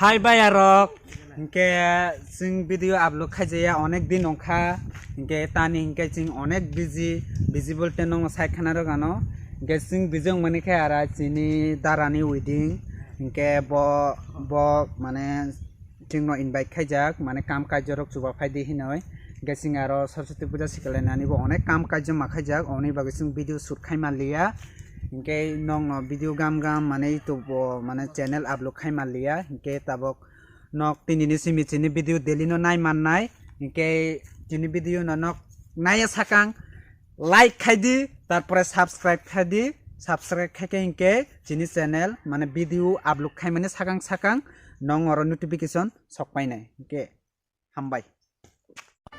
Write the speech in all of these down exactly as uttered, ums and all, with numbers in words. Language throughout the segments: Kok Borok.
Hai bayarok, hinkhe chwng video upload khaijaya onek din wngkha, hinkhe tani hinkhe chwng onek busy, busy bolte nokno sai khana rok ano, hinkhe chwng busy wngmani khe ara chini darani wedding, hinkhe bo, bo mane chwngno invite khaijak, mane kam kaijo rok chuba phaidi hinoi, hinkhe chwng aro Saraswati puja sikalainani bo onek kam kaijo ma khaijak, oni bagwi chwng video shoot khai manliya. Hinkhe nokno video gam gam mane YouTube o mane channel upload khai manliya. Hinkhe tabok nok tinini simi chini video daily no nai mannai. Hinkhe chini video no nok naiya sakang like khaidi, tarpore subscribe khaidi, subscribe khaikhe hinkhe chini channel mane video upload khaimani sakang sakang nong oro notification sokpainai. Hinkhe hambai.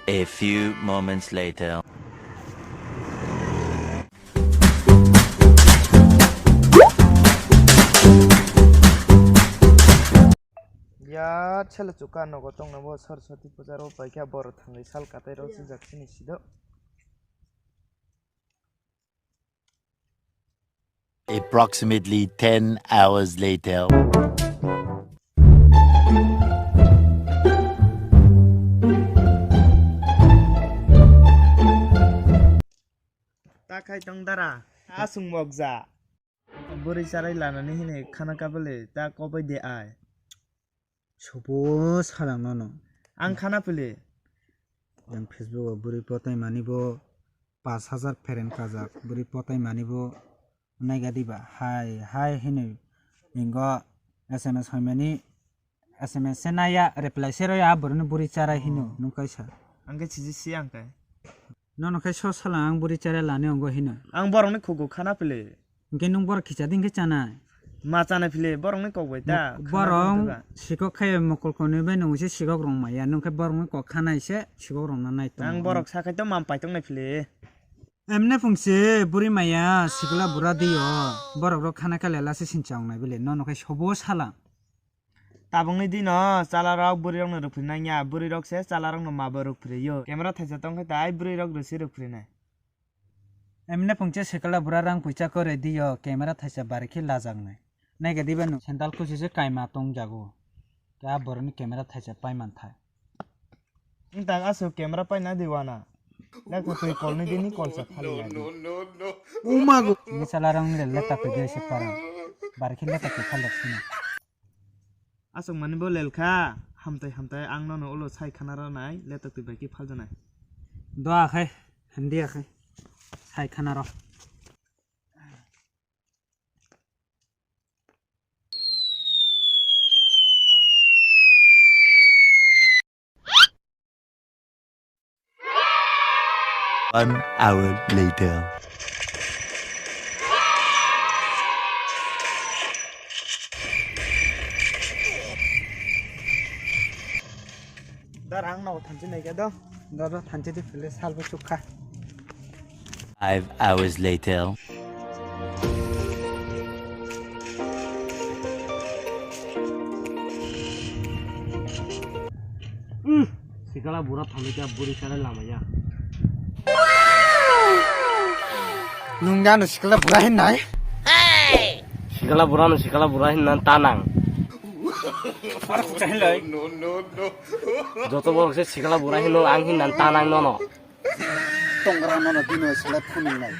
A few moments later. Ya, chela chuka nogo tongna bo Saraswati puja ro paikha boro thangai sal katai ro sijak sini sido. Approximately ten hours later. Ta khai tong dara, asung mokja. Bwrwi charai lanani hini khana kabale ta kobai de ai. Sobo salang nono. Ang khana pili. Yang Facebook o bwrwi potai mani bo pas hajar phereng kajak. Bwrwi potai mani bo naiga diba. Hai, hai hinwi ingo S M S hoimani S M S se naya reply se roya boroni bwrwi charai hino nung kaisa. Ang khe siji si ang khe. Nono khe so salang ang bwrwi charai lani ongo hino. Ang borokni khugo khana pili. Hinkhe nung borok khicha di hinkhe chanai. Ma chanai phile borokni kok bai ta. Borok sikok khai mokol konwi bai nung se sikok rong maya nung khe borokni kok khanai se sikok rong na nai tong. Ang borok sakai to mam pai tong nai phile. Emne phungse buri maya sikla bura diyo borok rok khana khe lela se sincha ong nai bile nono khe sobo sala. Tabukni dino chalarok bwrwirokno rwphri nangya, bwrwirok se chalarokno mabo rwphriyo. Camera thaisa tongkhe tai bwrwirok rwsi rwphrinai. Emne phungche sikla bura rang puisa kore diyo, camera thaisa bari khe lajaknai. Naikhe diba no sandal kusu se kaima tongjago. Khe a borokni camera thaisa pai manthai. Wng tak aswk camera paina di wana. Lekha twi kolni dini kolsa khali ya di. Umago. Ni sala rong le letak twi se parang. Bar khe letak twi khalak sini. Aswk mani bo lelkha. Hamtai hamtai ang nono ulo sai khana rw nai letak twi bai khe phaljanai. Do akhai, hamdi akhai. Sai khana rw. One hour later. Dar ang no thanchi nai khe do. Dar thanchi di pele salbo chukha. Five hours later. Sikala bura thamika buri sare lamaya. Nungya no sikala bura hin nai. Sikala bura no sikala bura hin nan tanang. Joto borok se sikala bura hin no ang hin nan tanang nono. Tongra nono dino sele phunung nai.